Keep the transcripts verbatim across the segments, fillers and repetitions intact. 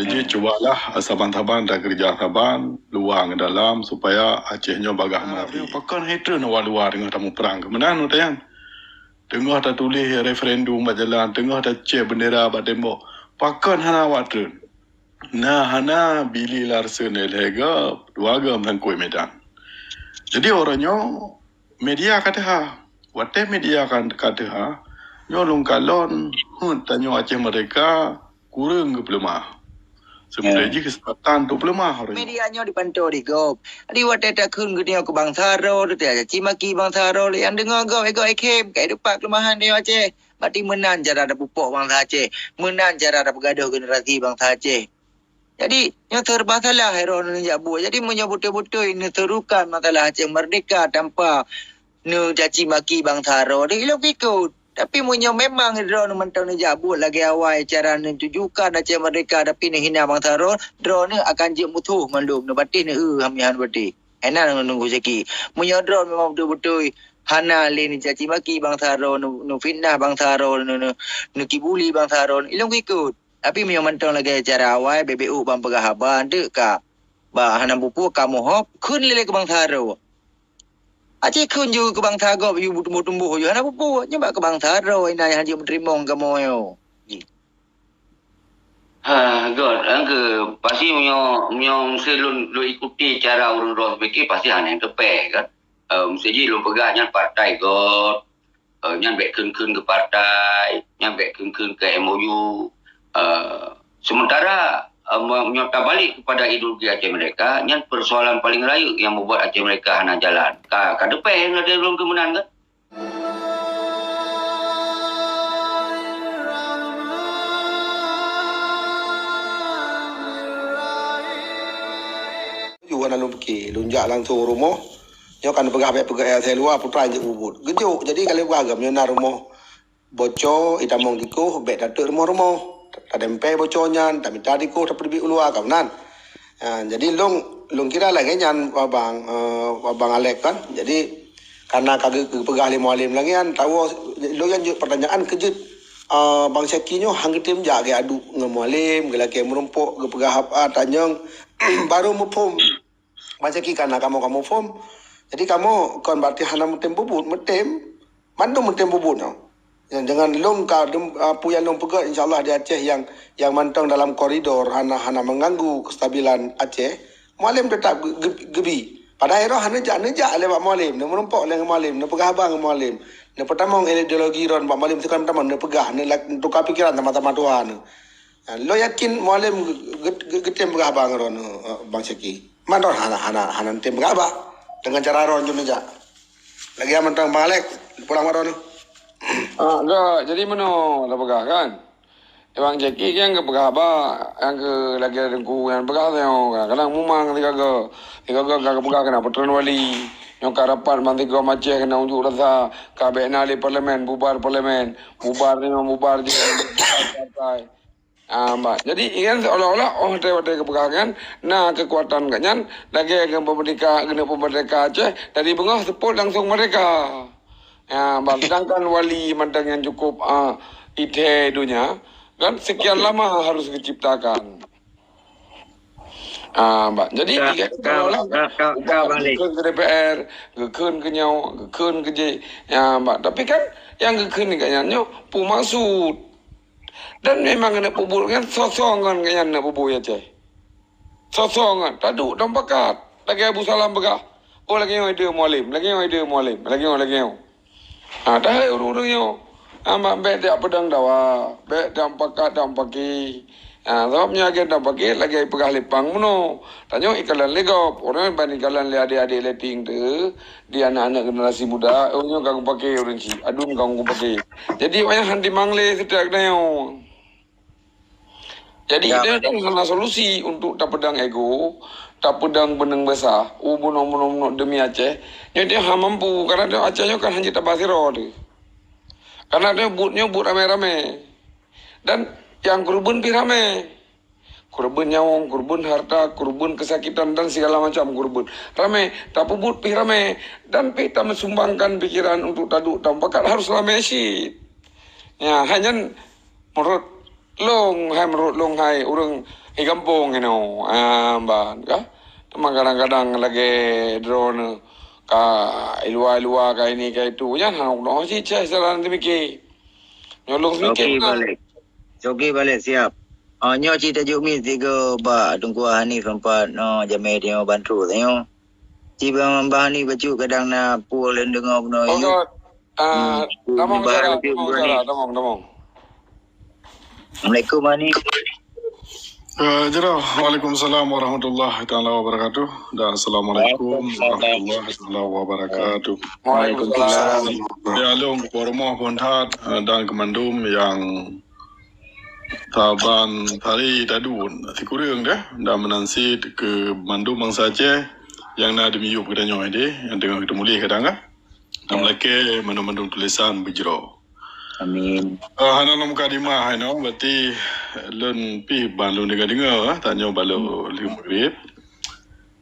Jadi cubalah saban-saban takeurija saban, luwa ngon dalam, supaya Aceh nyoe bagaih meurapi. Pakon hai treun awak luwa teungoh tamuprang keuh meunan, watée nyan. Teungoh tatuléh referendum bak jalan, teungoh tacék beundera bak tembok. Pakon hana awak treun? Na hana Billy Larsen lhée gob, dua gob meusangkot Medan. Jadi uroe nyoe media ka teuha. Watée media kan ka teuha, nyoe lôn kalon, heuet tanyoe Aceh Merdeka kureueng geupeuleumah. Sebenarnya jih keuseumpatan untuk peuleumah uroe nyoe. Media nyoe dipantô di gob. Jadi watée takheun geutanyoe keu bansa droe, teucaci maki bansa droe, nyang deungoe gob, eh, gob, eh, khem, ka dupat keuleumahan tanyoe Aceh. Berarti meunan cara tapeupok bansa Aceh. Meunan cara tapeugadôh generasi bansa Aceh. Jadi, nyoe serba salah hai droeneuh neujak buet. Jadi, meunyoe beutôi-beutôi neuserukan masalah Aceh Merdeka tanpa neucaci maki bansa droe, di ilong ikot. Tapi, meunyoe memang droeneuh mantong neujak buet lagée awai cara neutujukan Aceh Merdeka, tapi neuhina bansa droe, droeneuh akan jeuet musoh mandum, neupatéh neueu hamian patéh. Hana ngon nunggu seki. Meunyoe droeneuh memang beutôi-beutôi hana lé neucaci maki bansa droe, neu-, neufitnah bansa droe, neu-, neu-, neukibuli bansa droe, ilong ikot. Tapi meunyoe mantong lagée cara awai, bebek uek ban peugah haba, deuk ka. Bah hana bupu kamoe hop, kheun lé-lé keu bansa droe. Aci kheun ju keu bansa gob, ju tumboh-tumboh ju hana bupu, nyoe bak keu bansa droe, inan nyang hanjeuet meuteurimong kamoe nyoe. Ha, göt, nyang keu pasti meunyoe, meunyoe meusti lôn, lôn ikuti cara ureuëng droe pike, pasti hana nyang teupée, kan. Eh, meusti jih lôn peugah nyan partai göt, eh, nyan bék kheun-kheun keu partai, nyan bék kheun-kheun keu M O U. Eh, sementara, eh, me-, meunyoe tabalek kepada ideologi Aceh Merdeka, nyan persoalan paling rayeuk nyang membuat Aceh Merdeka hana jalan. Ka, ka teupée lagée lôn keu meunan kan? Ju hana lôn pike, lôn jak langsung u rumoh. Nyoe kan peugah bék peugah asai luwa, putra jeuet bubut. Geujok, jadi ka lheueh peugah agam, nyoe na rumoh boco, itamong tikoh, bék tateuk rumoh-rumoh. Tadempé boco nyan, tamita tikoh, tapeudeubiet u luwa, ka meunan. Ha, jadi lôn, lôn kira lagée nyan, Abang, eh, Abang Alex kan. Jadi, karena ka geu-, geupeugah lé Mualem lagée nyan, tawoe, lôn nyan jeuet pertanyaan keu jeuet, eh, Bang Syaki nyoe han geutem jak geuadu ngon Mualem, geulakée meurumpok, geupeugah haba, tanyong, baru muphom. Bang Syaki kana kamoe ka muphom. Jadi kamoe kon berarti hana meutem bubut, meutem. Mandum meutem bubut nyoe. Nyang deungon lôn ka dem-, a, peue nyang lôn peugah, insya Allah di Aceh nyang, nyang mantong dalam koridor hana, hana mengganggu kestabilan Aceh, Mualem tetap ge-, ge-, geubi. Padahai roh hana jak, neujak lé bak Mualem, neumeurumpok lé ngon Mualem, neupeugah haba ngon Mualem, neupeutamong ideologi droe bak Mualem, seukan peutamong neupeugah, neulak-, neutuka pikeran sama-sama tuha neu. Ha, lôn yakin Mualem ge-, ge-, ge-, geutem peugah haba ngon droeneuh, eh, Bang Syaki. Man droeneuh hana, hana, hana tem peugah haba. Deungon cara droeneuh jeuet neujak. Lagée mantong Bang Alex, pulang bak droeneuh. Ah, göt. Jadi meunoe tapeugah kan? Bang Syaki nyang geupeugah haba, nyang keu lagée Teungku nyan peugah nyoe, kadang-kadang mumang sigoe-goe. Sigoe-goe ka geupeugah keunan Peutron Wali. Nyoe ka rapat ban sigoe Aceh keunan unjuk rasa, ka bék na lé parlemen, bubar parlemen. Bubar nyoe, bubar jih, bubar partai. Ah, bah. Jadi, ikan seolah-olah, oh, watée-watée geupeugah nyan, na keukuatan geuh nyan, lagée ngon peumerdeka, keuneuk peumerdeka Aceh, dari beungoh seupôt langsung merdeka. Ya, bah, sedangkan wali mantong nyang cukup, ah, ithée donya, kan sekian lama harus diciptakan. Ah, bah. Jadi, ka, ikan ka, seolah-olah ka, ka, ka balik. Geukheun keu D P R, geukheun keu nyoe, geukheun keu jih. Ya, bah. Tapi kan, nyang geukheun keu nyan nyoe, peue maksud? Dan memang keuneuk peubuet nyan soe-soe ngon geuhnyan neuk peubuet Aceh. Soe-soe ngon, taduek dan pakat. Lagée Abu Salam peugah, "Oh, lagée nyoe ide Mualem, lagée nyoe ide Mualem, lagée nyoe, lagée nyoe." Ha, tahe ureuëng-ureuëng nyoe. Ha, mak bék jak peudong dawa, bék dan pakat dan paki. Ha, sabab nyoe lagée dan paki, lagée peugah lé Pang meunoe. Tanyoe ikalon lé gob, ureuëng ban ikalon lé adék-adék lé ting teuh. Di aneuk-aneuk generasi muda, oh, nyoe ka geupake ureuëng chik, adun ka geupake. Jadi, awaknyan han timang lé setiap geutanyoe. Jadi, ya, itu hana solusi untuk tapeudong ego, tapeudong beuneueng beusa, u bunoe-bunoe demi Aceh. Nyoe dia hana mampu, karena dia Aceh nyoe kan hana taba sidroe teuh. Karena dia buet nyoe buet ramé-ramé. Dan nyang keureubeuen pih ramé. Keureubeuen nyawöng, keureubeuen harta, keureubeuen keusakitan dan segala macam keureubeuen. Ramé, tapeubuet pih ramé. Dan pih tameusumbangkan pikiran untuk taduek tamupakat harus ramé cit. Ya, hai nyan meunurot lôn, hai meunurot lôn, hai ureuëng di gampông inoe, ah, ban ka. Teuma kadang-kadang lagèe droeneuh ka i luwa-i luwa, ka ini ka itu, nyan hana guna cit cara teumikir. Nyoe lôn teumikir. Oke, meunan. Balik. Oke, balik, siap. Ah, nyoe cit tajok mi sigoe bak Teungku Hanif teumpat, oh, jamé nyoe bantu nyoe. Ci bang, bang ni bacut kadang na peue lôn deungoe bunoe. Oh, yuk. Ka, ah, hmm, tamong cara, tamong cara, tamong, tamong. Assalamualaikum, Ani. Eh, jroh, waalaikumsalam warahmatullahi taala wabarakatuh. Dan assalamualaikum warahmatullahi taala wabarakatuh. Waalaikumsalam. Ya, lôn keu rumoh phôn that, eh, dan keu mandum nyang saban hari tadun sikureueng deh, dan meunan cit keu mandum bansa Aceh nyang na di miyueb geutanyoe deh, nyang teungoh geuteumuléh kadang, eh. Dan meulakèe mandum-mandum tulésan beujroh. Amin. Eh, hana lom mukadimah inoe, berarti lôn pih ban lôn deungoe-deungoe, eh, tanyoe bak lheueh maghrib.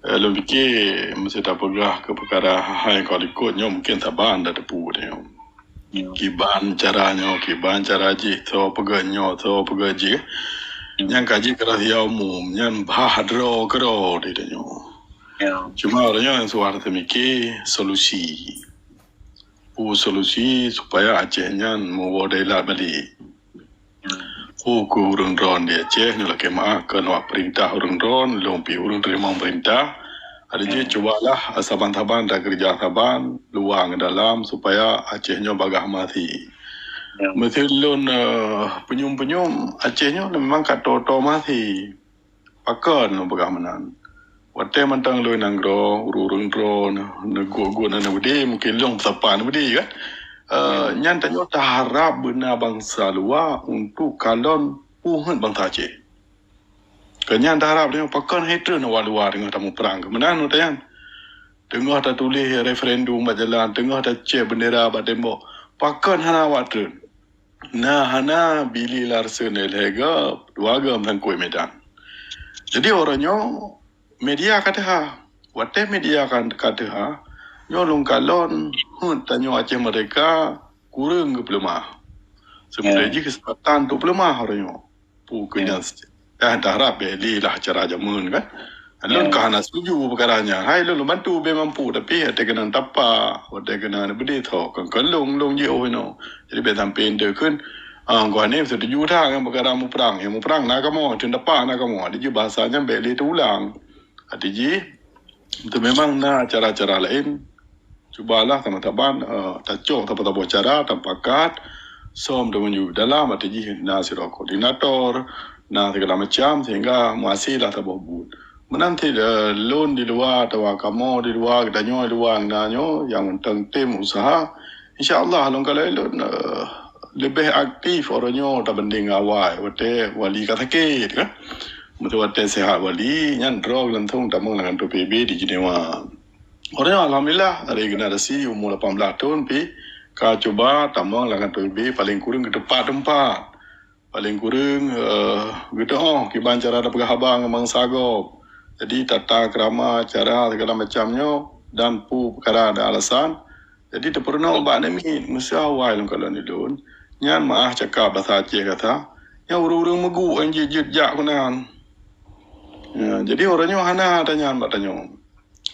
Eh, lôn pike meuseuti tapeugah keu peukara hai ka likot nyoe mungken saban dah teupeue nyoe. Ya. Kiban cara nyoe, kiban cara jih, soe peugah nyoe, soe peugah jih. Ya. Nyang ka jeuet keu rahsia umum, nyan bah droe keudroe di tanyoe. Ya. Cuma ureueng nyoe nyang suah teumike solusi. Peue solusi supaya Aceh nyan meuwoe dailat balik. Peue keu ureueng droen di Aceh nyoe lakèe meu'ah keu nuak peurintah ureueng droen, lôn pih ureueng teurimong peurintah. Adak jih cubalah saban-saban takeureuja saban, luwa ngon dalam, supaya Aceh nyoe bagaih maté. Ya. Meuseu lôn, eh, peunyum-peunyum, Aceh nyoe memang ka toe-toe maté. Pakon lôn peugah meunan? Watèe mantong lôn nanggroe, ureueng-ureueng droe, neuguek-guek na neubeudé, mungken lôn sapa neubeudé kan? Eh, nyan tanyoe taharap beuna bansa luwa untuk kalon peuheuet bansa Aceh. Keu nyan taharap tanyoe pakon hai treun awak luwa teungoh tamuprang keu meunan, watèe nyan. Teungoh tatuléh referendum bak jalan, teungoh tacéb beundera bak tembok. Pakon hana awak treun? Na hana Billy Larsen lhèe goe, dua goe meusangkot Medan. Jadi, uroe nyoe media ka teuha. Watèe media ka, ka teuha, nyoe lôn kalon, heuet tanyoe Aceh Merdeka kureueng geupeuleumah. Sebenarnya jih keuseumpatan untuk peuleumah uroe nyoe. Peue keu nyan, eh, taharap bèk lé lah cara jameun kan. Lôn ka hana setuju peukara nyan. Hai lôn, lôn bantu bèk mampu, tapi watèe keunan tapa, watèe keunan beudé tho, kon, kon lôn, lôn jiôh inoe. Jadi bèk sampai enteuk kheun, ah, gobnyan setuju that ngon peukara muprang. Ya muprang na kamoe, teun tapa na kamoe. Jadi bahasa nyan bèk lé teuulang. Adak jih, itu memang na cara-cara laén. Cubalah sama-sama, eh, tacok saboh-saboh cara, tapakat, som deungon yub dalam, adak jih na sidroe koordinator, na segala macam, sehingga meuhasé lah saboh buet. Meunan cit, eh, lôn di luwa atawa kamoe di luwa, geutanyoe di luwa, na nyoe nyang mantong tem usaha. Insya Allah, lôn kalon lôn, eh, leubeh aktif uroe nyoe tabandéng awai, watèe wali ka sakét, kan? Meuseu watèe seuhat wali, nyan droe langsong tamong lam kantor P B B di Jenewa. Uroe nyoe alhamdulillah, regenerasi umur lapan belas thon pih ka cuba tamong lam kantor P B B, paleng kureueng geuteumpat-teumpat. Paleng kureueng, eh, geuteu'oh kiban cara tapeugah haba ngon bansa gob. Jadi tata krama, cara segala macam nyoe dan peue peukara dan alasan. Jadi teupeurunoe bak aneuk miet, meuseu awai lôn kalon ulôn. Nyan meu'ah cakap basa Aceh gata. Nyan ureueng-ureueng meugu nyang jeuet-jeuet jak keunan. Ya, jadi uroe nyoe hana tanyan bak tanyoe.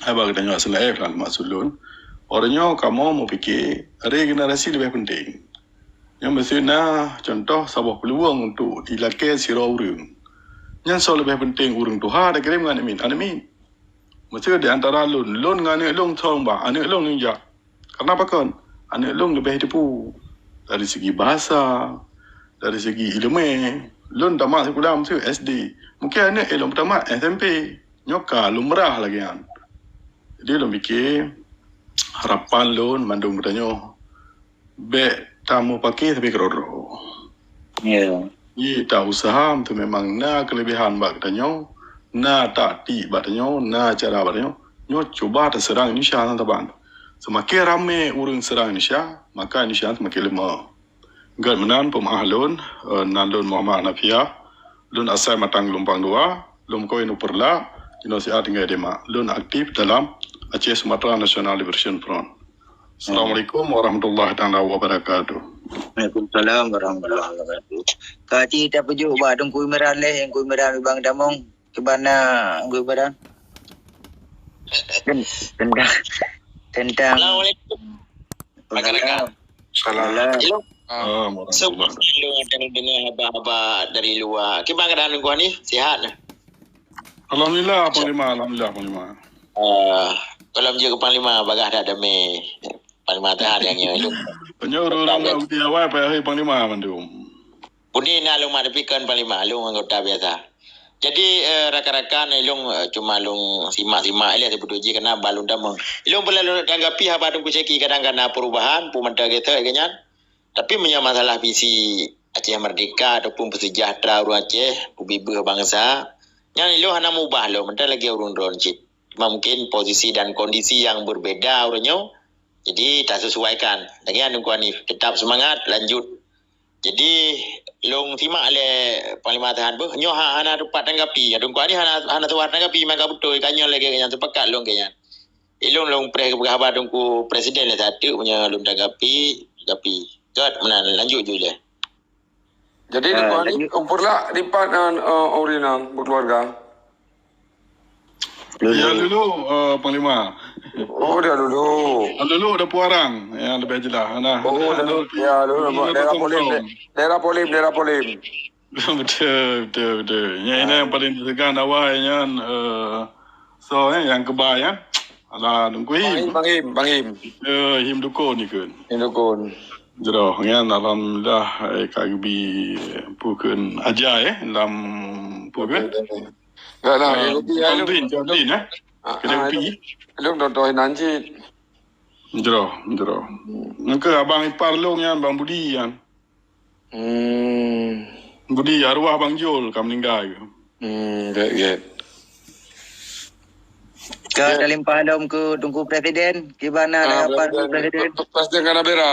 Hai bak geutanyoe seulaén maksud lôn. Uroe nyoe kamoe meupike regenerasi leubeh penting. Nyan meuseu na contoh saboh peuluwang untuk ilakée sidroe ureueng. Nyan soe leubeh penting, ureueng tuha takirém ngon aneuk miet? Aneuk miet. Meuseu di antara lôn, lôn ngon aneuk lôn thong bah, aneuk lôn nyang jak. Karena pakon? Aneuk lôn leubeh teupeue dari segi bahasa, dari segi ileumé. Lôn tamat sikula meuseu S D. Mungkin aneuk lôn tamat S M P. Nyoe ka lumrah lagée nyan. Jadi lôn pike harapan lôn mandum geutanyoe bék tameupake sabe keudroe-droe. Ya. Ji ta usaha meuseu memang na keulebihan bak geutanyoe, na taktik bak tanyoe, na cara bak tanyoe, nyoe cuba taseurang Indonesia nyan saban. Seumaken ramé ureuëng seurang Indonesia, maka Indonesia seumaken leumah. Gét meunan peumeu'ah lôn, eh, nan lôn Muhammad Hanafiah, lôn asai Matang Geulumpang Dua, lôn meukawen u Peureulak, jinoe siat tinggai Demak. Lôn aktif dalam Aceh Sumatra National Liberation Front. Assalamualaikum warahmatullahi taala wabarakatuh. Waalaikumsalam warahmatullahi wabarakatuh. Ka cit tapeujok bak Teungku Imran leh, Teungku Imran Bang Damong. Kiban na Teungku Imran? Ten-, tentang, tentang Assalamualaikum. Waalaikumsalam. Salam. Salam. Hello. Ah, warahmatullahi wabarakatuh. Semua yang dengar haba-haba dari luar. Kiban keadaan Teungku ni? Sihat? Alhamdulillah, Panglima. Alhamdulillah, Panglima. Ah, kalau meunyoe keu Panglima, bagah that damé. Panglima tahan nyang nyoe. Nyoe ureueng-ureueng di awai payah hai Panglima mandum. Budi na lôn mat, tapi kon Panglima, lôn anggota biasa. Jadi, eh, rakan-rakan, ilôn, eh, cuma lôn simak-simak ilèe sibeutôi jih, karena ba lôn tamong. Ilôn peureulèe lôn tanggapi haba Teungku Syeki, kadang-kadang na perubahan, peue mantong geuthok lagèe nyan. Tapi meunyoe masalah visi Aceh Merdeka ataupun peusejahtera ureueng Aceh, peubeubaih bansa, nyan ilôn hana mubah lôn, mantong lagèe ureueng droen cit. Cuma mungkin posisi dan kondisi yang berbeda ureueng nyoe, jadi tasesuaikan. Lagèe nyan Teungku Hanif, tetap semangat, lanjut. Jadi, lôn simak lé Panglima Tahan beuh, nyoe ha-, hana teumpat tanggapi. Teungku Hanif hana, hana seuwah tanggapi, maka beutôi, ka nyoe lagèe nyan, sepakat lôn keu nyan. Ilôn lôn preh keupeugah haba Teungku Presiden lé sateuk, meunyoe lôn tanggapi, tanggapi. Gèt meunan, lanjut ju ilèe. Jadi, ah, Teungku Hanif, lanjut. Umpurlah dipat ngon, eh, ureueng inong beukeuluwarga? Ya, dulu, eh, Panglima. Oh, dia dulu. Ah, dulu ada Puarang yang lebih jelas. Nah, oh, dulu. Ya, dulu, dulu daerah Polem, daerah Polem, daerah Polem. Betul, betul, betul. Nyan, ah, nyang paling disegah awai nyan, eh, so, eh, nyang keubai, eh. Alah, Teungku Him. Bang Him, Bang Him, Bang Him. Eh, Him Dukon ikut. Him Dukon. Jroh, nyan alhamdulillah, eh, ka geubi, eh, peue kheun aja, eh, lam peue kheun. Betul, betul. Enggak lah, ah, K D P, John Din, John Din, eh? Ah, K D P. Ah, ilôn, ilôn contoh inan cit. Jroh, jroh. Hmm. Nyan keuh abang ipar lôn nyan, Bang Budi nyan. Hmm. Budi, arwah Bang Jol ka meuninggai. Hmm, gèt, gèt. Ka talimpah lom keu Teungku Presiden, kiban na, ah, tanggapan Teungku Presiden? Presiden ka na bera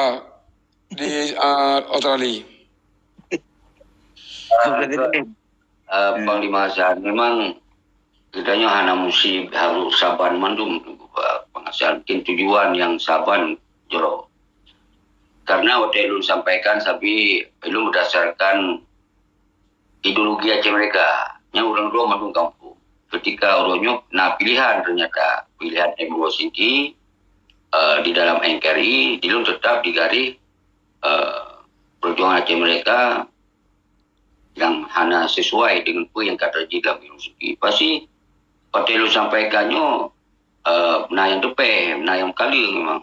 di, ah, Australia. Teungku Presiden. Eh, hmm. Panglima Hasan, memang geutanyoe hana musti harôh saban mandum, eh, Panglima Hasan. Mungkin tujuan nyang saban jroh. Karena watèe lôn sampaikan, sabe lôn berdasarkan ideologi Aceh Merdeka. Nyang ureueng droe mandum kampung. Ketika ureueng nyoe na pilihan ternyata, pilihan M dua sendiri, eh, di dalam N K R I, di lôn tetap di garis, eh, perjuangan Aceh Merdeka, nyang hana sesuai dengan peue nyang ka teujadi lam Universiti. Pasti, watèe lôn sampaikan nyoe, eh, na nyang teupèh, na nyang kaleueng memang,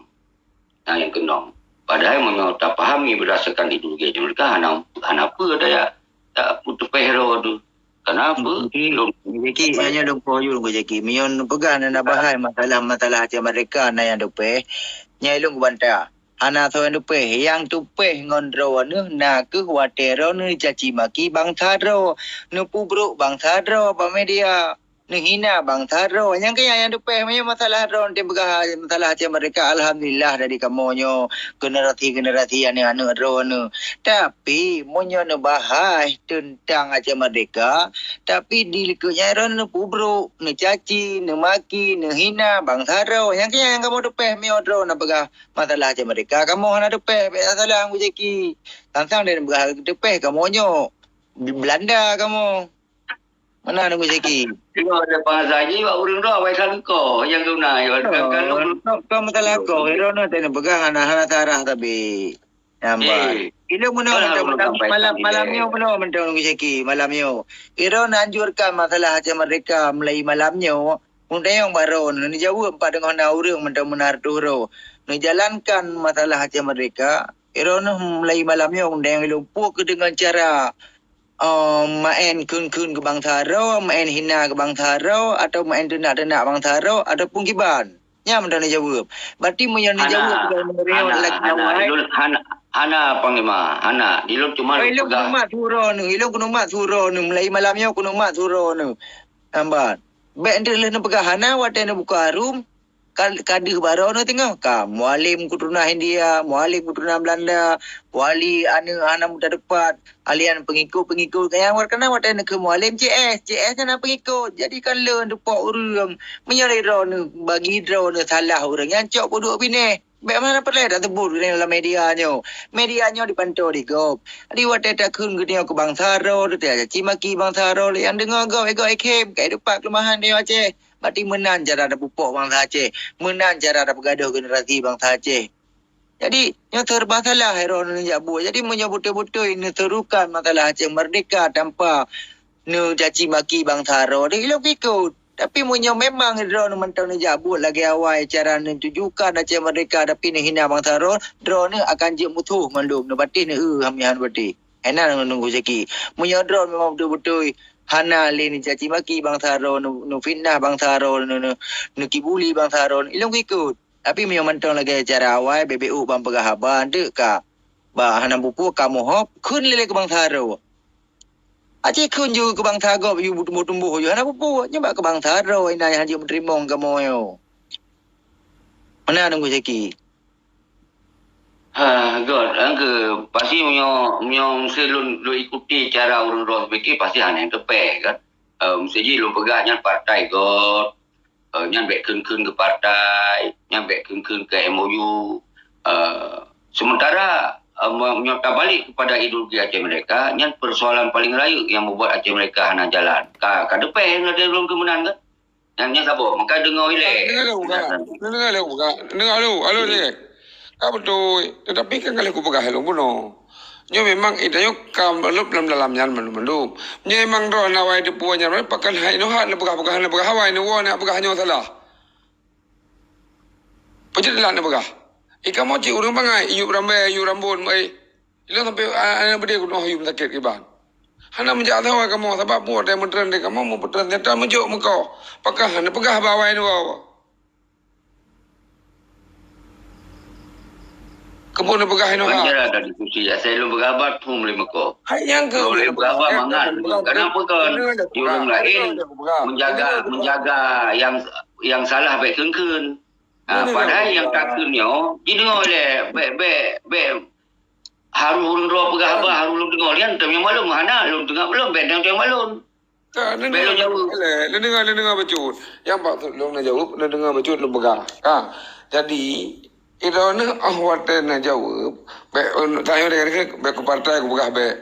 na nyang keunong. Padahai meunyoe tapahami berdasarkan ideologi Aceh Merdeka, hana, hana peue daya, tak peue teupèh droe tu. Kenapa? Jadi, lôn jadi, nyoe lôn poh yue lôn jadi. Meunyoe neupeugah na, na bahai masalah-masalah Aceh Merdeka na nyang teupèh, nyan lôn kubantah. Hana soe nyang teupèh. Nyang teupèh ngon droeneuh na kheueh watèe droeneuh caci maki bansa droe, neupeubrôk bansa droe bak media, neuhina bansa droe. Nyang keu nyan nyang teupèh. Meunyoe masalah droeneuh teupeugah masalah Aceh Merdeka, alhamdulillah dari kamoe nyoe generasi-generasi aneuk-aneuk droeneuh. Tapi meunyoe neubahas teuntang Aceh Merdeka, tapi di likôt nyan droeneuh neupeubrôk, neucaci, neumaki, neuhina bansa droe. Nyang keu nyan nyang kamoe teupèh meunyoe droeneuh peugah masalah Aceh Merdeka, kamoe hana teupèh, bèk salah Teungku Jacky. Sang-sang deh peugah teupèh kamoe nyoe. Di Belanda kamoe. Meunan Teungku Jacky. Tengok ada bahasa ji, bak ureueng droe, bak Islam ko, nyang guna, ya, oh, kalau, kon, kon masalah ko, droeneuh teuh neupeugah hana, hana sarah tapi. Nyan ban. Eh, ilôn meunoe kan mantong, harus malam, sampaikan malam nyoe meunoe mantong Teungku Jacky, malam nyoe. Droeneuh anjurkan masalah Aceh Merdeka mulai malam nyoe. Meunyoe bak droeneuh neujaweueb pat deungon na ureueng mantong meunan reutôh droe. Neujalankan masalah Aceh Merdeka, droeneuh mulai malam nyoe meunyoe ilôn pue keu deungon cara, eh, maén kheun-kheun keu bansa droe, maén hina keu bansa droe, atau maén teunak-teunak bansa droe, ataupun kiban. Nyan mantong neujaweueb. Berarti meunyoe neujaweueb, hana, hana, hana, ilôn hana, hana, Panglima, hana. Ilôn cuma, oh, ilôn peugah. Keuneuk mat su droeneuh, ilôn keuneuk mat su droeneuh, mulai malam nyoe keuneuk mat su droeneuh. Nyan ban. Bèk enteuk lheueh neupeugah hana watèe neubuka room, ka, ka deuh bak droeneuh teungoh. Ka Mualem keuturunan India, Mualem keuturunan Belanda, Wali aneuk hana meuteumpat, aliran pengikut-pengikut nyang, karena watèe neukheun Mualem C S, C S hana pengikut. Jadi kan lé neutupok ureueng. Meunyoe lé droeneuh, bagi droeneuh salah ureueng nyan cok peuduek binéh. Bèk mana peureulèe taseubut geutanyoe lam media nyoe. Media nyoe dipantô di gob. Jadi watèe takheun geutanyoe keu bansa droe, teucaci maki bansa droe, nyang deungö gob, eh, gob, eh, khem, ka teupat keuleumahan tanyoe Aceh. Berarti meunan cara tapeupok bansa Aceh. Meunan cara tapeugadôh generasi bansa Aceh. Jadi, nyoe serba salah droeneuh neujak buet. Jadi, meunyoe beutôi-beutôi neuseurukan masalah Aceh Merdeka tanpa neucaci maki bansa droe, ilôn ikot. Tapi meunyoe memang droeneuh mantong neujak buet lagèe awai cara neutujukan Aceh Merdeka tapi neuhina bansa droe, droeneuh akan jeuet musoh mandum, neupatéh neueu hamian patéh. Hana nunggu saki. Meunyoe droeneuh memang beutôi-beutôi hana lé neucaci maki bansa droe, neu-, neufitnah bansa droe, neu-, neu-, neukibuli bansa droe, ilôn ikot. Tapi meunyoe mantong lagèe cara awai, bèk-bèk ôk ban peugah haba, deuk ka. Bah, hana peue-peue kamoe hop, kheun lé keu bansa droe. Aci kheun ju keu bansa gob, ju beutumboh-tumboh ju, hana peue-peue. Nyoe bak keu bansa droe, inan nyang hanjeuet meuteurimong kamoe nyoe. Meunan Teungku Zaki. Ha, göt, ha, ke, pasti meunyoe, meunyoe meusti lôn, lôn ikuti cara ureueng droe sipikir, pasti hana nyang teupèh, kan? Eh, meusti jih lôn peugah nyan partai göt, eh, nyan bèk kheun-kheun keu partai, nyan bèk kheun-kheun keu M O U. Eh, sementara, eh, me-, meunyoe tabalek kepada ideologi Aceh Merdeka, nyan persoalan paling rayeuk nyang membuat Aceh Merdeka hana jalan. Ka, ka teupèh lagèe lôn keu meunan, kan? Nyan, nyan saboh, maka deungö ilèe. Deungö lé, Kak. Deungö lé, Kak. Deungö lé, halo, Kak. Ka beutôi, tetapi kan ka lheueh kupeugah lôn bunoe. Nyoe memang ita nyoe ka lôp lam dalam nyan mandum-mandum. Nyoe memang droe na wai teupeue nyan, pakon hai nyoe hak neupeugah-peugah, neupeugah awai neuwoe neupeugah nyoe salah. Peujeuet lam neupeugah. Ika mo cit ureueng bangai, iyup rambè, iyup rambon, eh. Ilôn sampoe, a, a, beudé keunoe yum sakét kiban. Hana meujak sawa kamoe, sabab buet dai meutreun dai kamoe, meupeutrön nyata meujok meuko. Pakon hana peugah bak awai dua. Keupeue neupeugah inoe ha? Wajar ada diskusi, asai lôn beurabat phôn lé meuko. Hai nyang keu lôn lé beurabat mangat. Kenapa kon? Di ureueng laén menjaga, menjaga yang, yang salah bèk kheun-kheun. Ha, padahai nyang takheun nyoe, jideungö lé, bèk, bèk, bèk harôh ureueng droe peugah haba, harôh lôn deungö. Nyan teuh nyang malum, hana lôn deungö, lôn bèk nyang teuh nyang malum. Ka, lôn deungö, lôn deungö bacut. Nyang bak lôn na jaweueb, lôn deungö bacut lôn peugah. Ka. Jadi, droeneuh 'oh watèe na jaweueb, bèk, eh, tanyoe deh, bèk keu partai kupeugah bèk,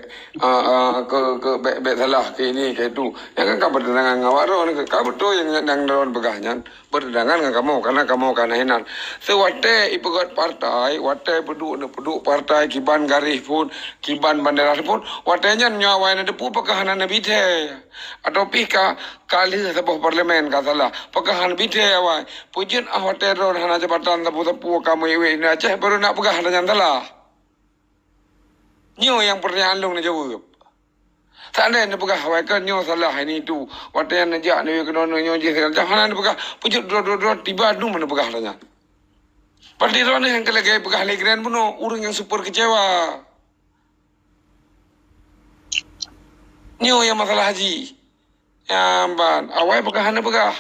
ah, ah, keu, keu bèk, bèk salah, keu ini, keu itu. Nyan kan ka beuteunangan ngon awak droeneuh, ka beutôi nyang, nyang droeneuh peugah nyan. Beuteunangan ngon kamoe, karena kamoe ka na hinan. Seuwatèe ipeugöt partai, watèe peuduek, peuduek partai, kiban garéh phôn, kiban bandera phôn, watèe nyan nyoe awai na teupeue pakon hana neubi thèe. Atawa pih ka, ka lheueh saboh parlemen ka salah, pakon hana neubi thèe awai. Peujeuet 'oh watèe droeneuh hana jabatan sapeue-sapeue ka meuwèh-wèh di Aceh, baru na peugah ata nyan salah. Nyoe nyang peurtanyaan lôn neujaweueb. Seandai neupeugah awai kon nyoe salah ini itu, watèe nyan neujak neuwèh keunoe nyoe jih segala macam, hana neupeugah, peujeuet droe-droe-droe tiba dum neupeugah ata nyan. Berarti droeneuh nyang keu lagèe peugah lé Grand bunoe, ureueng nyang super kecewa. Nyoe nyang masalah haji. Nyang ban, awai peugah hana peugah.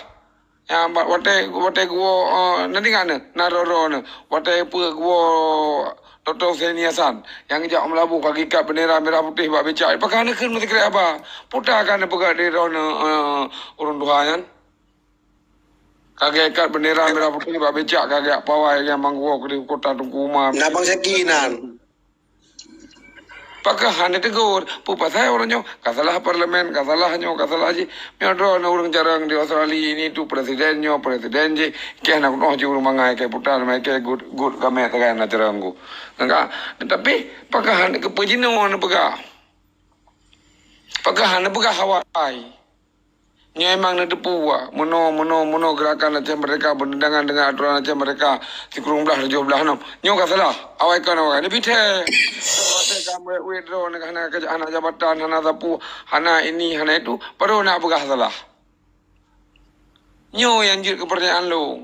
Nyang ban, watèe, watèe geuwoe, eh, na deungö neuh, na droe-droe neuh. Watèe peue geuwoe Doktor Husseini Hasan, nyang jak meulaboh ka geuikat bendera merah putih bak becak. Pakon hana kheun meusikrek haba. Peue ta ka neupeugah lé droeneuh, eh, ureueng tuha nyan. Ka geuikat bendera merah putih bak becak, ka geujak pawai nyang manggoe di kota Teungku Umar. Na Bang Syaki nan. Pakon hana tegur, peue pasai ureueng nyoe, ka salah parlemen, ka salah nyoe, ka salah jih. Meunyoe droeneuh ureueng jarang di Australia ini tu presiden nyoe, presiden jih, kèe na keunoe jih ureueng mangai kèe putar, mai kèe gut, gut kamè sagai na jarang ku. Ka, tapi pakon hana keupeue jinoe neupeugah. Pakon hana peugah awai. Nyoe memang neuteupeue, meunoe, meunoe, meunoe geurakan Aceh Merdeka beureundangan deungon atoran Aceh Merdeka sikureueng blaih tujoh blaih nyoe. Nyoe ka salah, awai kon awai. Neubi thèe. Watèe ka wèt-wèt droe, hana, hana jabatan, hana sapeue, hana ini, hana itu, baru na peugah salah. Nyoe nyang jeuet keu peurtanyaan lôn.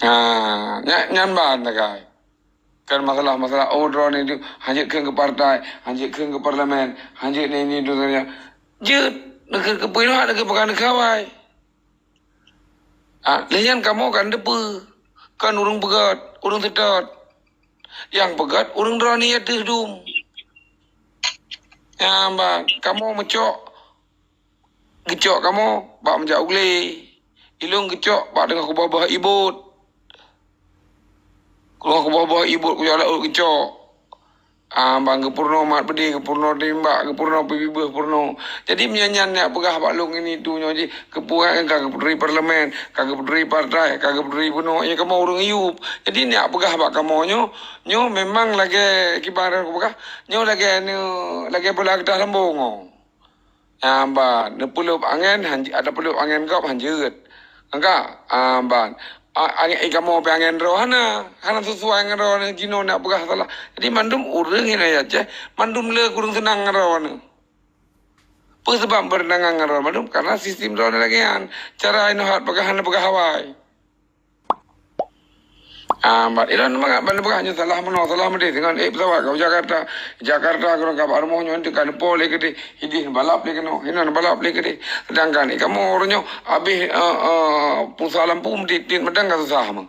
Ha, nyan, nyan ban sagai. Kan masalah-masalah, oh, droeneuh hanjeuet kheun keu partai, hanjeuet kheun keu parlemen, hanjeuet nyan ini, itu, itu, itu. Jeuet, neukheun keu peue hak, neukheun peue keu awai. Ah, lheueh nyan kamoe kan teupeue. Kan ureueng peugöt, ureueng seutôt. Nyang peugöt ureueng droeneuh ateueh dum. Nyan ban, kamoe meucok, geucok kamoe bak meujak u glé. Ilôn geucok bak teungoh kuboh-boh ibot. Keudroe kuboh-boh ibuet kujak laôt geucok. Ah, ban geupeurunoe mat peudeh, geupeurunoe timbak, geupeurunoe pibibeuh peurunoe. Jadi meunyoe nyan neujak peugah bak lôn ini tu nyoe jih, keupeue ka geupeuturi parlemen, ka geupeuturi partai, ka geupeuturi peunoh, ya kamoe ureuëng yup. Jadi neujak peugah bak kamoe nyoe, nyoe memang lagée kiban kupeugah, nyoe lagée nyoe lagée bola geudah lambong nyoe. Nyan ban, neupeuleueb angén, han, ada peuleueb angén gob han jeuet. Angka, ah, ban. A-, angén, eh, kamoe pih angén droe hana, hana sesuai ngon droe nyoe jinoe neujak peugah salah. Jadi mandum ureuëng inong Aceh, mandum le kureueng seunang ngon droe nyoe. Peue sabab beureunangan ngon droe mandum? Karena sistem droe nyoe lagée nyan. Cara inong hat peugah hana peugah awai. Ah, ban ilôn mangat ban peugah nyoe salah meunoe, salah meudeh, singoh ék pesawat ka u Jakarta. Jakarta keudroe ka bak rumoh nyoe teuka neupo lé keudeh, ideh neubalap lé keunoe, hinoe neubalap lé keudeh. Seudangkan di kamoe uroe nyoe habéh, eh, eh, pulsa lampu meutit-tit mantong ka susah meuh.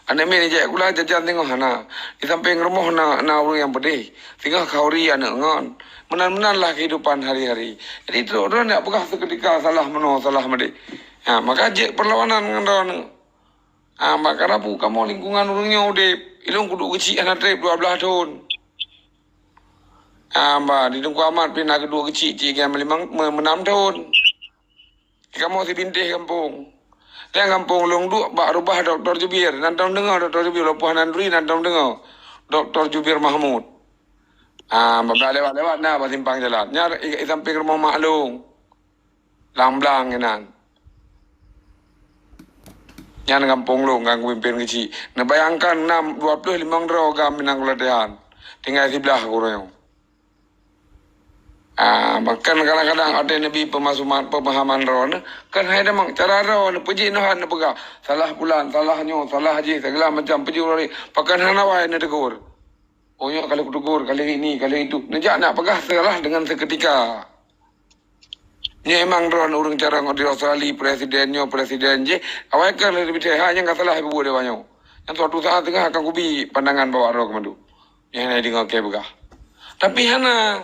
Aneuk miet jijak sikula jajan singoh hana. Di sampéng rumoh na, na ureuëng nyang peudeh. Singoh khauri aneuk ngon. Meunan-meunan lah kehidupan hari-hari. Jadi trok droe neujak peugah seukeutika salah meunoe, salah meudeh. Ha, maka jeuet peurlawanan ngon droe nyoe. Ah, bak karapu kamoe lingkungan ureuëng nyoe udeb. Ilôn kuduek geuchik hana treb dua blaih thon. Ah, ba di Teungku Amat pih na geuduek geuchik, chik nyan meulimong, me-, meunam thon. Kamoe sibinteh gampông. Lam gampông lôn duek bak rubah Doktor Jubir. Nan tom deungoe Doktor Jubir, walaupun hana neuturi nan tom deungoe. Doktor Jubir Mahmud. Ah, babah lewat-lewat na bak simpang jalan. Nyan i, i sampéng rumoh mak lôn. Lam blang inan. Nyan gampông lôn nyang kupimpén keuchik. Neubayangkan nam dua ploh limong droe GAM inan kulatihan. Tinggai siblaih uroe nyoe. Ah, bahkan kadang-kadang ada nabi pemahaman, pemahaman droe nyoe, kan hai damang cara droe nyoe, peujeuet nyoe han neupeugah. Salah pulan, salah nyoe, salah jih, segala macam peujeuet uroe. Bahkan hana wai neutegur. Oh, nyoe ka lheueh kutegur, ka lheueh ini, ka lheueh itu. Neujak neujak peugah salah dengan seketika. Nyoe emang droe ureuëng carông di Australia, presiden nyoe, presiden jih. Awai kan leubeh ha nyang ka salah ibu dewa nyoe. Nyang suatu saat teungoh akan kubi pandangan bak droe keumandum. Nyang na deungoe keu peugah. Tapi hana.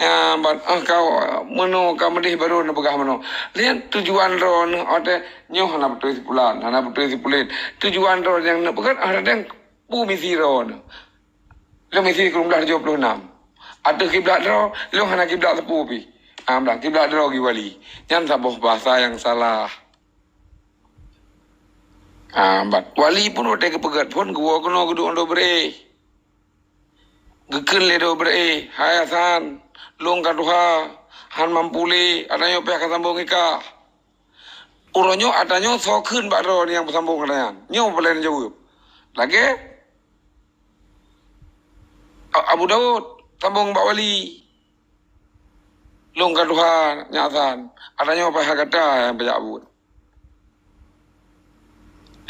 Ya, ban, ah, kau, meunoe ka meudeh baru neupeugah meunoe. Lihat tujuan droe nyoe, watée nyoe hana beutôi sipulan, hana beutôi sipulen. Tujuan droe nyang neupeugah, ah, radeng pu misi droe nyoe. Lôn misi keu lôn blah tujoh ploh nam. Ateueh kiblat droe, lôn hana kiblat sapeue pih. Ah, blah kiblat droe geuwali. Nyan saboh bahasa nyang salah. Ah, ban wali pun watée geupeugét phon geuwoe keunoe geuduek ngon droe beuréh. Geukheun lé droe beuréh, "Hai Hasan, lôn ka tuha, han mampu lé, ata nyoe pih ka sambông nikah." Uroe nyoe ata nyoe soe kheun bak droe nyang peusambông ata nyan. Nyoe paleng jaweueb. Lagée A-, Abu Daud sambông bak wali. "Lôn ka tuha, Nyak Hasan. Ata nyoe pih ka gata nyang pajak buet."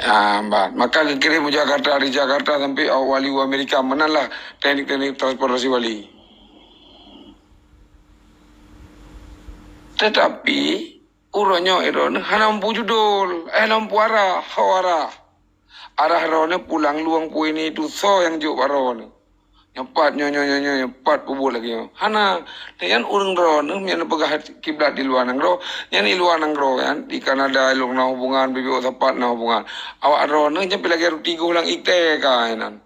Ah, ban. Maka geukirém u Jakarta, di Jakarta sampai awak wali u Amerika, meunan lah teknik-teknik transportasi wali. Tetapi, uroe nyoe droeneuh hana mampu judul, eh, hana mampu arah, ho arah. Arah droeneuh pulang lueng pue ni tu soe nyang jok bak droeneuh. Nyoe pat nyoe, nyoe, nyoe, nyoe, nyoe pat peubuet lagée nyoe. Hana. Nyan ureuëng droeneuh nyang neupeugah kiblat di luwa nanggroe, nyan di luwa nanggroe nyan, di Kanada ilong na hubungan, bibiôk sapat na hubungan. Awak droeneuh nyan pih lagée ruti goh lam ikte ka nyan.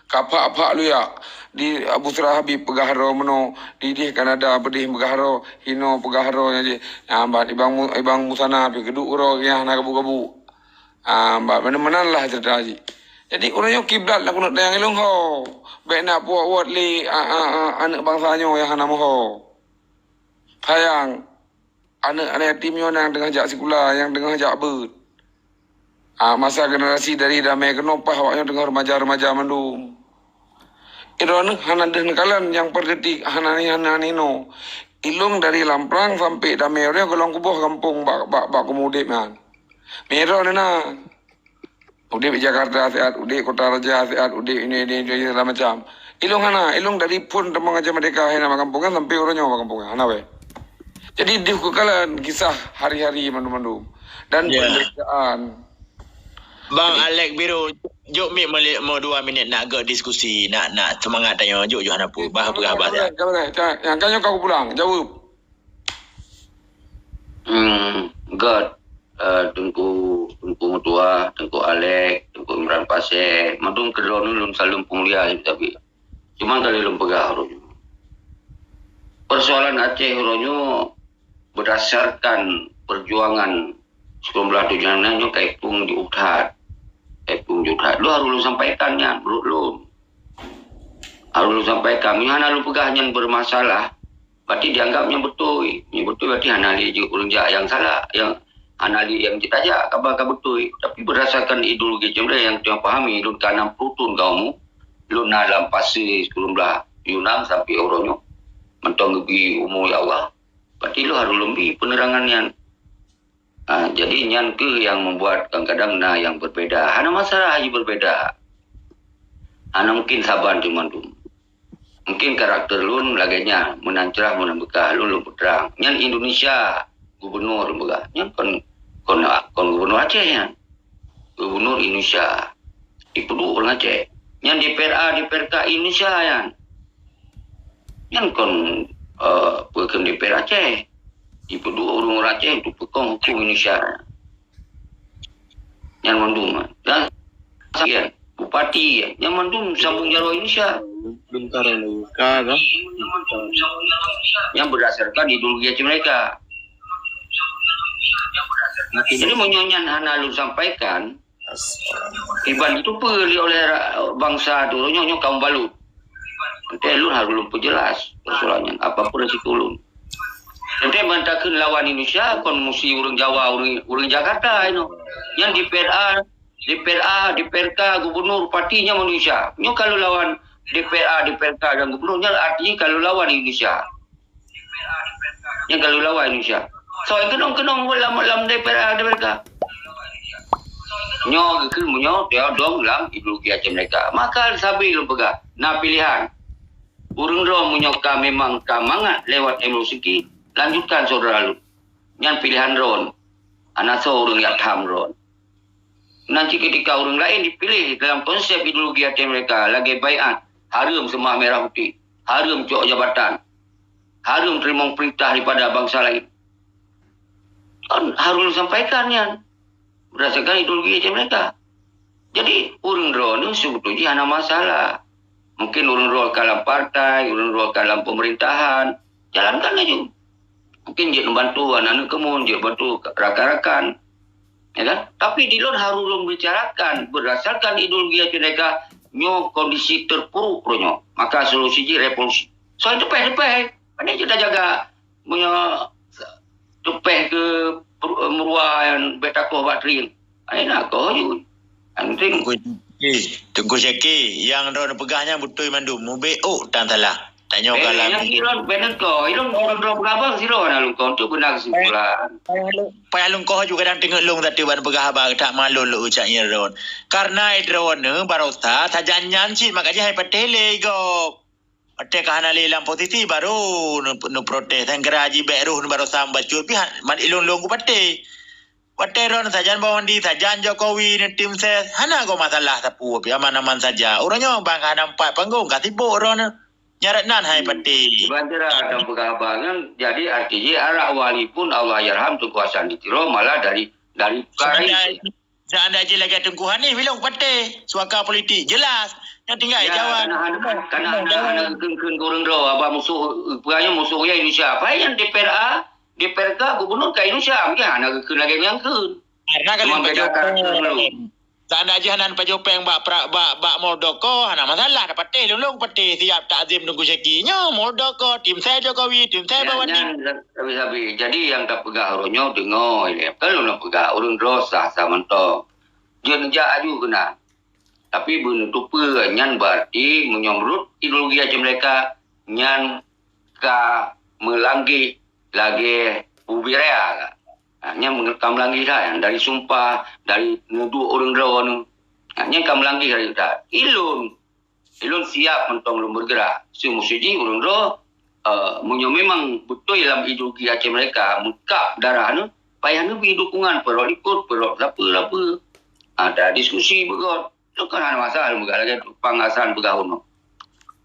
Ka phak-phak luyak. Di Abu Sra Habib peugah droe meunoe, di dih Kanada peudeh peugah droe, hino peugah droe nyan jih. Nyan ban ibang mu-, ibang musana pih geuduek droe nyang hana gabu-gabu. Ah, ba, meunan-meunan lah cerita jih. Jadi, ureuëng nyoe kiblat lam keuneuk tayang ilong ho. Bék na puwot-wot lé, ah, ah, ah, aneuëk bansa nyoe nyang hana meuho. Sayang, aneuëk-aneuëk yatim nyoe nyang teungoh jak sikula, nyang teungoh jak beuet. Ah, masa generasi dari damé keunoe paih awak nyoe teungoh remaja-remaja mandum. Droeneuh hana deuh neukalon nyang peureudeuti hana ni, hana ni no. Ilong dari Lamprang sampai damé uroe goh lom kuboh gampông bak, bak, bak kumu udeb nyan. Mirah na. Udeb di Jakarta siat, udeb Kota Raja siat, udeb ini, ini, ini, segala macam. Ilong hana, ilong dari phon teuma ngajar merdeka hai nama gampông kan sampai uroe nyoe bak gampông hana weh. Jadi deuh kukalon kisah hari-hari mandum-mandum dan Ya. penderitaan. Bang Jadi Alex Biru, jok mic malik mo dua minit nak gak diskusi, nak, nak semangat tanyoe, jok, jok hana pu, bah, bah, bah. Kawan, kawan, kawan, yang kan nyoe kau pulang, jawab. Hmm, good. eh, Teungku, Teungku Meutuah, Teungku Alek, Teungku Imran Pasé, mandum keudroe nyoe lôn saleuem peumulia, tapi cuman ka lôn peugah uroe nyoe. Persoalan Aceh uroe nyoe berdasarkan perjuangan sikureueng blaih tujoh nyoe ka ipeueng jiôh that. Ka ipeueng jiôh that. Lôn harôh lôn sampaikan nyan, menurut lôn. Harôh lôn sampaikan, meunyoe hana lôn peugah nyan bermasalah, berarti dianggap nyan beutôi. Nyan beutôi berarti hana lé jeuet ureueng jak nyang salah, nyang hana lé nyang jeuet tajak, kaba ka beutôi. Tapi berdasarkan ideologi Aceh Merdeka nyang tuan pahami, lôn ka enam puluh thon ka umu, lôn na lam fase sikureueng blaih tujoh enam sampai uroe nyoe. Mantong geubri umu ya Allah, berarti lôn harôh lôn bri penerangan nyan. Ha, jadi nyan keuh nyang membuat kadang-kadang na nyang berbeda. Hana masalah jih berbeda. Hana mungkin saban teuma mandum. Mungkin karakter lôn lagèe nyan, meunan cerah, meunan beukah, lôn, lôn peutrang. Nyan Indonesia, gubernur lôn peugah. Nyan kon, kon, kon gubernur Aceh nyan. Gubernur Indonesia. Ipeuduek ureueng Aceh. Nyan D P R A, D P R K Indonesia nyan. Nyan kon, eh, peue kheun D P R Aceh. Ipeuduek ureueng-ureueng Aceh untuk peukong huköm Indonesia. Nyan mandum. Dan sekian, bupati, nyan mandum sambung jaroe Indonesia. Bintara lagi. Ka, ka? Nyan berdasarkan ideologi Aceh Merdeka. Jadi, meunyoe nyan hana lôn sampaikan, Kiban jiteupeue lé oleh ra-, bansa tu, nyoe, nyoe kaum balut. Teuntèe lôn harôh lôn peujeulaih persoalan nyan, apa pun risiko lôn. Teuntèe ban takheun lawan Indonesia, kon musti ureueng Jawa, ureueng, ureueng Jakarta inoe. Nyan D P R A, D P R A, D P R K, gubernur, bupati nyan Indonesia. Nyoe kalau lawan D P R A, D P R K dan gubernur, nyan artinya kalau lawan Indonesia. Nyang ka lôn lawan Indonesia. Soe keunong-keunong lam, lam D P R, D P R K. Nyoe geukheun meunyoe teuadong lam ideologi Aceh Merdeka. Maka sabe lôn peugah, na pilihan. Ureueng droe meunyoe ka memang ka mangat lewat M O C K, lanjutkan syedara lôn. Nyan pilihan droe. Hana soe ureueng jak tham droe. Nanti ketika ureueng laén dipiléh dalam konsep ideologi Aceh Merdeka lagèe baiat, hareuem seumah merah putih, hareuem cok jabatan, hareuem teurimong peurintah daripada bansa laén. Kan harôh sampaikan nyan berdasarkan ideologi Aceh Merdeka. Jadi, ureueng droeneuh seubeutôi jih hana masalah. Mungkin ureueng droe ka lam partai, ureueng droe ka lam pemerintahan, jalankan laju. Mungkin jeuet neubantu aneuk-aneuk keumuen, jeuet bantu rakan-rakan. Ya kan? Tapi di lôn harôh lôn bicarakan berdasarkan ideologi Aceh Merdeka nyoe kondisi terpuruk uroe nyoe. Maka solusi jih revolusi. Soe teupèh-teupèh. Pandai kita jaga meunyoe teupèh keu per-, meurua nyang bèk takoh bak tring. Ai na koh ju. Nyang penting Teungku Syaki, Teungku Syaki, nyang droeneuh peugah nyan beutôi mandum. Mubèk ôk tan salah. Tanyoe Eh, ka nyang lagèe. Kira bèk neukoh. Ilôn ureueng droe peugah abang sidroe na lôn koh. Tu beuna kesimpulan. Payah lôn, payah lôn koh ju kadang teungeut lôn tapi ban peugah haba that malôn lôn ucap nyan droen. Karena droeneuh barosa sajan nyan cit maka jih hai patéh lé gob. Watèe ka hana lé lam posisi baru nu, nu protes. Nyang kira jibèk roh nu barosa bacut pih ha-, man ilôn lôn kupatéh. Watèe droen sajan Bang Wandi, sajan Jokowi, neu tim ses, hana goe masalah sapeue pih, aman-aman saja. Uroe nyoe ban ka hana meupat panggong, ka sibok droeneuh. Nyarat nan hai patéh. Ban teurak dan peugah abang nyan, jadi arti jih arak wali pun Allahyarham Teungku Hasan di Tiro malah dari, dari Seandai, seandai jih lagèe Teungku Hanif ilôn patéh, suaka politik jelas. Nyang tinggai Ya, Jawa. Karena hana, karena hana, hana geukheun-kheun keu ureueng droe, abang musoh, peue nyan musoh ya Indonesia. Apa yang D P R A, D P R K, gubernur ka Indonesia, mungkin hana geukheun lagèe nyang kheun. Karena kan Cuma beda karakter dulu. Seandai jih hana pajoh péng bak pra-, bak, bak Muldoko, hana masalah, dah patéh lôn, lôn patéh siap takzim Teungku Syaki. Nyoe Muldoko, tim ses Jokowi, tim ses Ya, Bawandi. Nyan sabe-sabe. Jadi nyang tapeugah uroe nyoe deungoe ilèe. Kan lôn peugah ureueng droe sah-sah mantong. Jeuet neujak aju keunan. Tapi beuneutupeue nyan berarti meunyoe meunurot ideologi Aceh Merdeka nyan ka meulanggeh lagèe bubiraya ka. Ha, nyan ka meulanggeh that nyan dari sumpah, dari nuduh ureueng droeneuh. Ha, nyan ka meulanggeh dari that. Ilôn, ilôn siap mantong lôn bergerak. Seumoe jih ureueng droe, eh, meunyoe memang beutôi lam ideologi Aceh Merdeka meukab darah neuh, payah neubri dukungan peurok likot, peurok sapeue-sapeue. Ha, ta diskusi beugöt. Lôn kon hana masalah lôn peugah lagèe tu, Bang Hasan peugah unoe.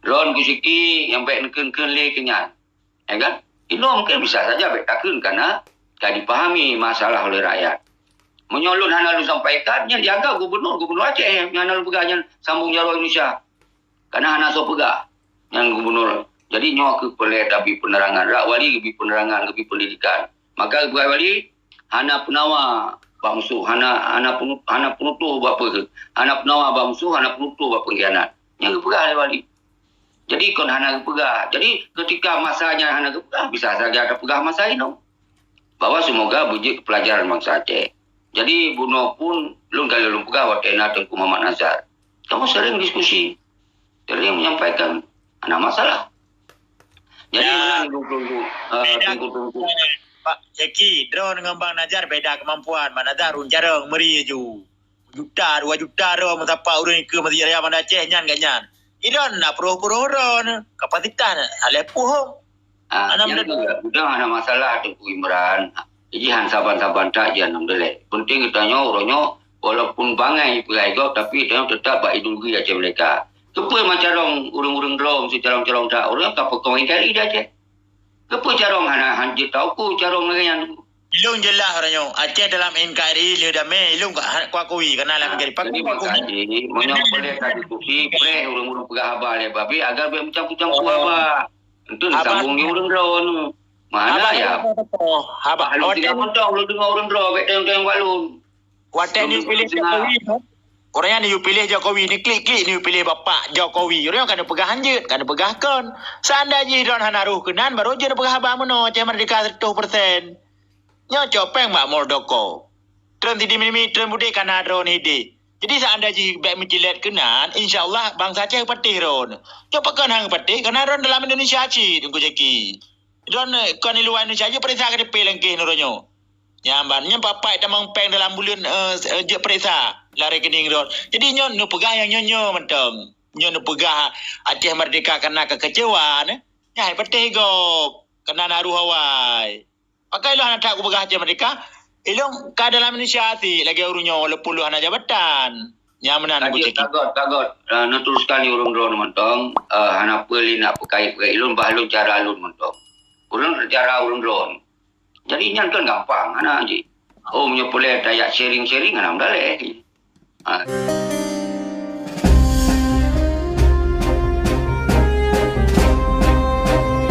Droen Gus Syaki nyang bèk neukheun-kheun lé keu nyan. Ya kan? Inoe mungkin bisa saja bèk takheun karena ka dipahami masalah oleh rakyat. Meunyoe lôn hana lôn sampaikan, nyan dianggap gubernur, gubernur Aceh nyang hana lôn peugah nyan sambong jaroe Indonesia. Karena hana soe peugah nyan gubernur. Jadi nyoe keuh peureulée tabi penerangan. Rak wali geubi penerangan, geubi pendidikan. Maka geupeugah wali, hana peunawa bak musoh, hana hana peunutoh bak peue, hana peunawa bak musoh, hana peunutoh bak pengkhianat. Nyan geupeugah lé wali. Jadi kon hana geupeugah. Jadi ketika masa nyan hana geupeugah, bisa saja tapeugah masa inoe. Bahwa semoga beujeuet pelajaran bansa Aceh. Jadi bunoe pun lôn ka lôn peugah watée na Teungku Muhammad Nazar. Kamu sering diskusi, sering menyampaikan, hana masalah. Jadi ya, meunan tunggu-tunggu, eh, beda tunggu-tunggu. Pak Syeki, droe ngon Bang Nazar beda kemampuan. Bang Nazar ureuëng carong meuri ju. Juta, dua juta droe meusapat ureuëng ke masjid raya Banda Aceh nyan gak nyan. Idon nak peroh-peroh droe, kapasitas aleh puhong. Ah, anak muda. Udang hana masalah Teungku Imran. Jadi han saban-saban tak je anak muda leh. Penting kita nyoe, orang nyoe, walaupun bangai pegai gop, tapi kita nyoe tetap bak ideologi Aceh Merdeka. Kepeue macam ureuëng-ureuëng droe mesti calon-calon tak, orang ka pekong N K R I di Aceh. Kepeue carong hana hanjeuet tauku carong lagée nyan? Ilong jeulaih uroe nyoe, Aceh dalam N K R I le damé, ilong ka ha-, kuakui, kana lam jadi pakon kuakui. Jadi, meunyoe boleh ka diskusi, preh ureuëng-ureuëng peugah haba lé babi, agar bèk meucampur-campur haba. Entu disambung di ureuëng droe. Mana ya? Haba, haba. Kalau tiga mentong, lu dengar ureuëng droe, bèk tayong-tayong balon. Watée neuyue piléh Jokowi, ureuëng nyan neuyue piléh Jokowi, neuklik-klik neuyue piléh Bapak Jokowi. Ureuëng nyan ka neupeugah hanjeuet, ka neupeugah kon. Seandai jih droen hana roh keunan, baru jeuet neupeugah haba meunoe, Aceh Merdeka seratus persen. Nyoe cok péng bak Muldoko. Treun sidi meunimi, treun budé kana droen hidéh. Jadi seandai jih bèk meucilet keunan, insya Allah bansa Aceh geupatéh droen. Nyoe pakon han geupatéh, kana droen dalam Indonesia cit, Teungku Jaki. Droen, eh, kon di luwa Indonesia jeuet peuriksa K T P langkéh nurônyoe. Nyan ban, nyan papai tamong péng dalam buleuen, eh, eh, jeuet peuriksa lam rekening droen. Jadi nyoe neupeugah nyang nyoe-nyoe mantong. Nyoe neupeugah Aceh Merdeka kana kekecewaan, eh. Nyan hai patéh gob, kana naruh awai. Pakai lôn hana that kupeugah Aceh Merdeka, ilong ka dalam Indonesia sit lagée ureuëng nyoe walaupun lôn hana jabatan. Nyan meunan Teungku Jaki. Tagot, tagot, eh, neuteruskan di ureuëng droen mantong, eh, hana peue lé nak peukai-peukai ilong bah lôn cara lôn mantong. Ureuëng cara ureuëng droen. Jadi nyan kan gampang, hana jih. Oh, meunyoe peureulée tajak sharing-sharing, hana meudaleh. Ha.